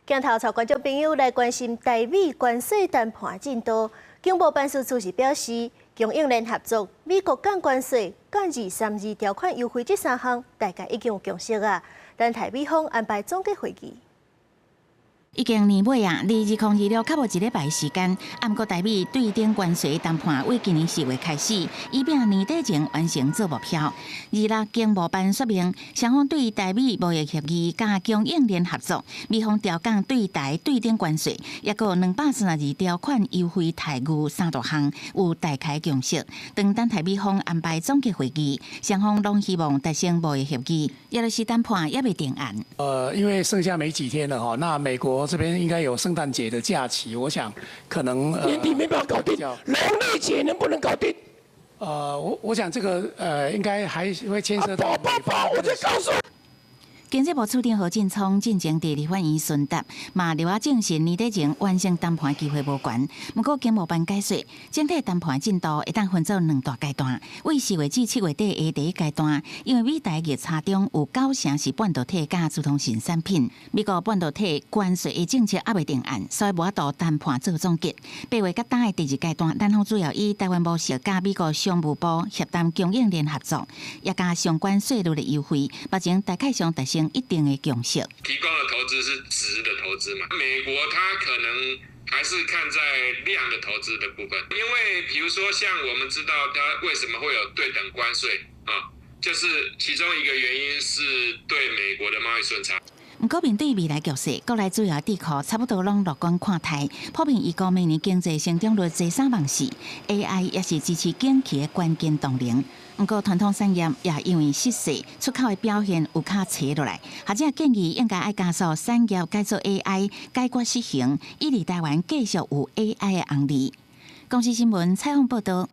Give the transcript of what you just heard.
鏡頭帶觀眾朋友來關心台美關稅談判進度。經貿辦事處是表示，供應鏈合作、美國降關稅、降232條款優惠這三項，大概已經有共識啊。等待美方安排總結會議。已經年尾啊，離2026較無一禮拜時間。毋過台美對等關稅談判為今年4月開始，以便年底前完成做目標。26經貿辦說明，雙方對台美貿易協議佮供應鏈合作，美方調降對台對等關稅，抑閣232條款優惠待遇三大項有大概共識。當等待美方安排總結會議，雙方攏希望達成貿易協議，也就是談判猶未定案。因為剩下沒幾天了哈，那美國這邊應該有聖誕節的假期，我想可能年底沒辦法搞定，農曆節能不能搞定？我想這個應該還會牽涉到美方。我就告訴。經濟部次長何進聰進前佇立法院詢答，嘛留下證實年底前完成談判機會無懸。毋過經貿辦解說，整體談判進度會當分做兩大階段，為4月至7月底的第一階段，因為美台逆差中有九成是半導體佮資通訊產品，美國半導體關稅的政策猶未定案，所以無法度談判做總結。8月佮今的第二階段，咱方主要以台灣模式佮美國商務部協談供應鏈合作，也佮相關稅率的優惠，目前大概上達成一定的共識。提供的投資是質的投資嘛？美國它可能還是看在量的投資的部分，因為比如說像我們知道它為什麼會有對等關稅啊，就是其中一個原因是對美國的貿易順差。毋過面對未來局勢，國內主要智庫差不多攏樂觀看待，普遍預估明年經濟成長率坐三望四，AI 也是支持景氣的關鍵動能。毋過傳統產業也因為失勢，出口的表現有較差落來。學者建議應該愛加速產業改做 AI，解決失衡，以利台灣繼續有 AI 的紅利。公視新聞採訪報道。